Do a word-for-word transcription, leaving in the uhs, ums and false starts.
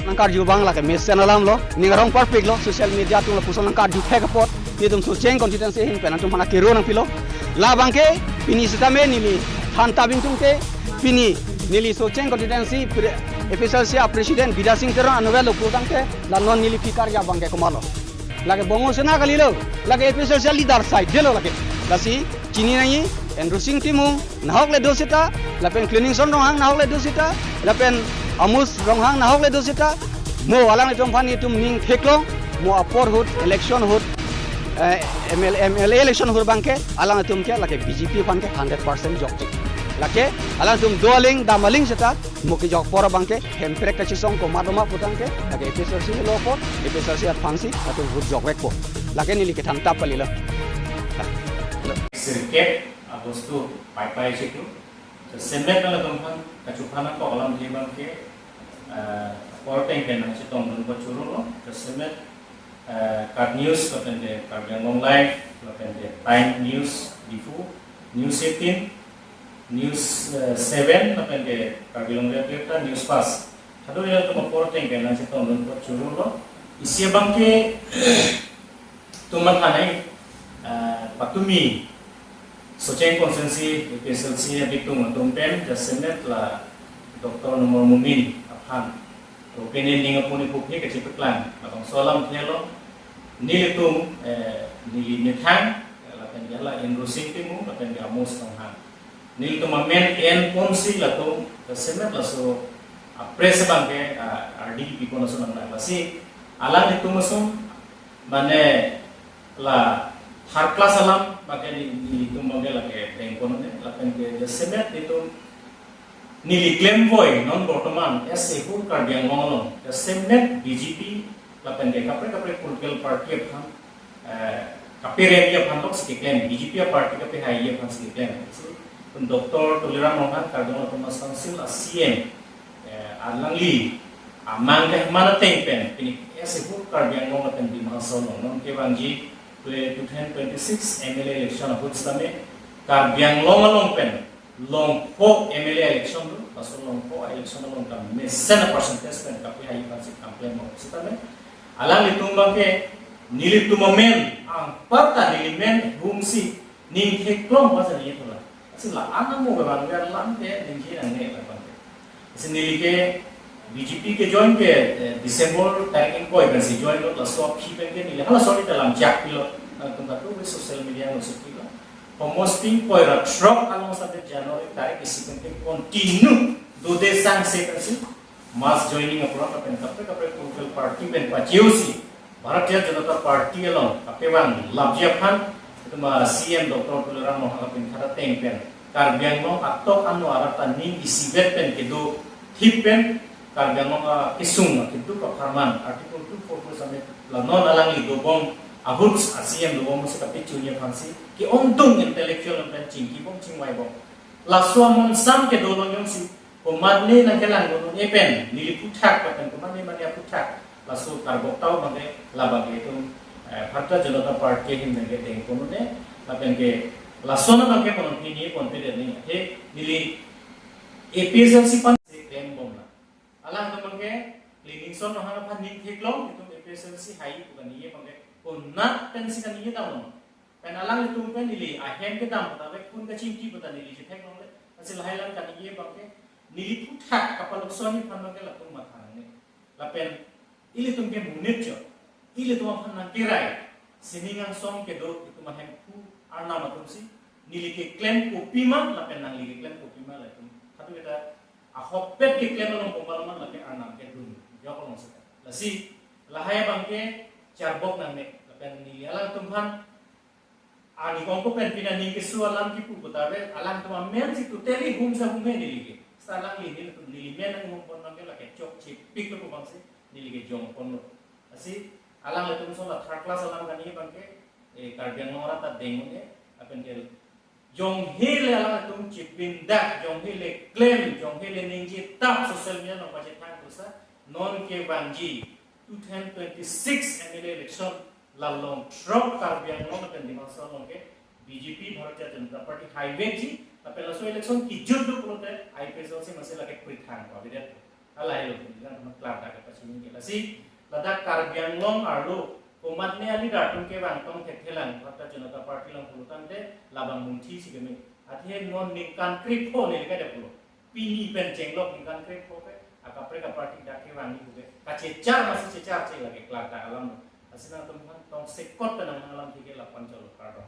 Nangkarju abang lake mesen alam lo, ning arong parpik lo, social media atum lapuson nangkarju thek apot, nelitum Socheng constituency ahin pen nangtum aphan akero nangpilo. Labang ke, pini sitame neli than ta bingtung ke, pini neli Socheng constituency pre-, A P H L C a president Bidya Sing Teron anwel lo putang ke, la non neli aphi karju abang ke komatlo. Lake Bongo Sena kalilo, lake A P H L C a leader side delo lake. Lasi, chini nangji, Andrew Sing Timung, nahok le do seta, lapen Cleaningson Ronghang nahok le do seta, lapen Amos Ronghang nahok le do seta, mo alanglitum aphan nelitum ning theklong, mo apor ahut, election ahut, eh, M L A, M L A election ahut abang ke, alanglitum ke lake B J P aphan ke hundred percent jokji. Lake, alanglitum do aling, dam aling seta, mo kejok apor abang ke, Hemprek kachesong komat ma putang ke, lake A P H L C lo apot, A P H L C aphansi, latum vote jokvekpo. Lake neli kethan ta kalilo. Sirkep, abostu, pai pai situ. Jasemet nangtum aphan, kachuphan nangkok alam di abang ke, eh, apor ateng pen nangchetongdun apot choro lo. Jasemet, eh, KAT News, lapen ke Karbi Anglong Live, lapen ke Time News, Diphu, News eighteen, News, eh, seven, lapen ke Karbi Anglong Live Birta, News Fast. Kadokave atum apor ateng pen nangchetongdun apot choro lo. Isi abang ke itum mathanai, eh, patumi Socheng constituency, A P H L C abitung atum pen, jasemet la Doctor Numal Momin aphan opinion ning apuni puphe kachepaklang, labangso alamthe lo, nelitum, eh, neli methang, lapen ke la Andrew Sing Timung, lapen ke Amos Ronghang. Nelitum amen enponsi latum, jasemet laso, a press abang ke, a, ardi pipon ason nang lasi, alanglitum ason, mane la third class alam, abang ke ne-, nelitum abang ke lake dengpon ne, lapen ke jasemet nelitum neli klemvoi, non bortoman, as a whole Karbi Anglong along, jasemet B J P, lapen ke kaprek kaprek political party aphan, eh, kaperemji aphan toksi keklem, B J P a party kapehaiji aphansi keklem. Si, pun Doctor Tuliram Ronghang Karbi Anglong Autonomous Council a C E M, eh, alangli amang kehman ateng pen, pini as a whole Karbi Anglong lapen Dima Hasao along, non kevangji, two thousand twenty-six M L A election ahut sitame, Karbi Anglong along pen, longpo M L A election do, laso longpo election along ta mesen a percentage pen kapehaiji aphansi kam klem mo sitame. Alanglitum abang ke nelitum amen, anparta neli men humsi ning theklong ba jani thola. Lasi la-an amo ke vanver alam ke ningje nangne la abang ke. Lasi neli ke B J P kejoin ke, eh, December tarik ingkoi pensi join lo, laso aphi pen ke neli hala sorry ta lam chak pilo, nangtum katu ke social media alongsi pilo. Homosting koi ra throk along sate January tarik isi pen ke continue dode sangse pensi mass joining apron lapen kaprek kaprek political party pen pachiusi Bharatiya Janata Party along kapevang lapji aphan, itum a C E M Doctor Tuliram Ronghang kapinthak ateng pen Karbi Anglong atok ano arat ta ning isivet pen kedo thip pen Karbi Anglong akesung akeduk apharman Article two four four sitame la non alangli dobom ahut a C E M dobom si kapechuji aphansi ke-ongdung intellectual pen chingkibom chingvaibom. Laso amonsam kedo along jongsi komatne nangkelangdun-un-e pen, neli aphuthak lapen komatne mane aphuthak, laso karbok tau abang ke, labang ke itum, eh, Bharatiya Janata Party ahin abang ke dengpon-un-e, lapen ke lason abang ke konon pini pon pede ni, he, neli A P H L C aphansi klembom la. Alangtum abang ke, Cleaningson Ronghang aphan ning theklong, itum A P H L C hai pu kaningje abang ke, konat pensi kaningje tanglo. Pen alanglitum pen neli ahem kedam puta ave, kun kachingki puta neli chetheklongle. Lasi lahai alam kaningje abang ke, neli aphuthak kapalokson aphan abang ke latum matha nangne. Lapen ilitum ke monit chot, ilitum aphan nangkerai, sining angsong kedo itum ahemphu arnam atumsi, neli keklem kopima, lapen nangli keklem kopima, latum. Hatu kita ahokpet keklem along pembalaman lapen arnam kedun jok along seta. Lasi, lahai abang ke charbok nangne, lapen neli alangtum aphan ani kongko pen pina ning keso alam kipu puta ave, alangtum amensi totally humsa humhe neli ke. Seta alangli nelitum neli men nanghumpon abang ke lake chokchepik lo pu abangsi neli ke jongponlo. Lasi alanglitum ason la third class alam kaningje abang ke, eh, Karbi Anglong arat ta deng-un-e, lapen ke jonghe le alangtum chipindak, jonghe le klem, jonghe le ningje tap social media along pachethang pusa, non kevangji two thousand twenty-six M L A election la long throk Karbi Anglong lapen Dima Hasao along ke B J P Bharatiya Janata Party haivekji, lapen laso election kijut do pulote I P S L C masi lake prithang ko avedet. Halahelo, nangtum klardak kapachini ke. Lasi ladak Karbi Anglong arlo komatne a-leader atum kevang tong thekthelang, Bharatiya Janata Party along pulo tangte labang mungthi si keme. Athe non ningkan krepho neli kade pulo. Pini pen chenglok ningkan krepho ke akaprek a-party dak kevangji ke. Kachechar masi checharche lake klardak alam. Lasi nangtum aphan tongsekot pen nang alam thike lapu-an cholo, kardom.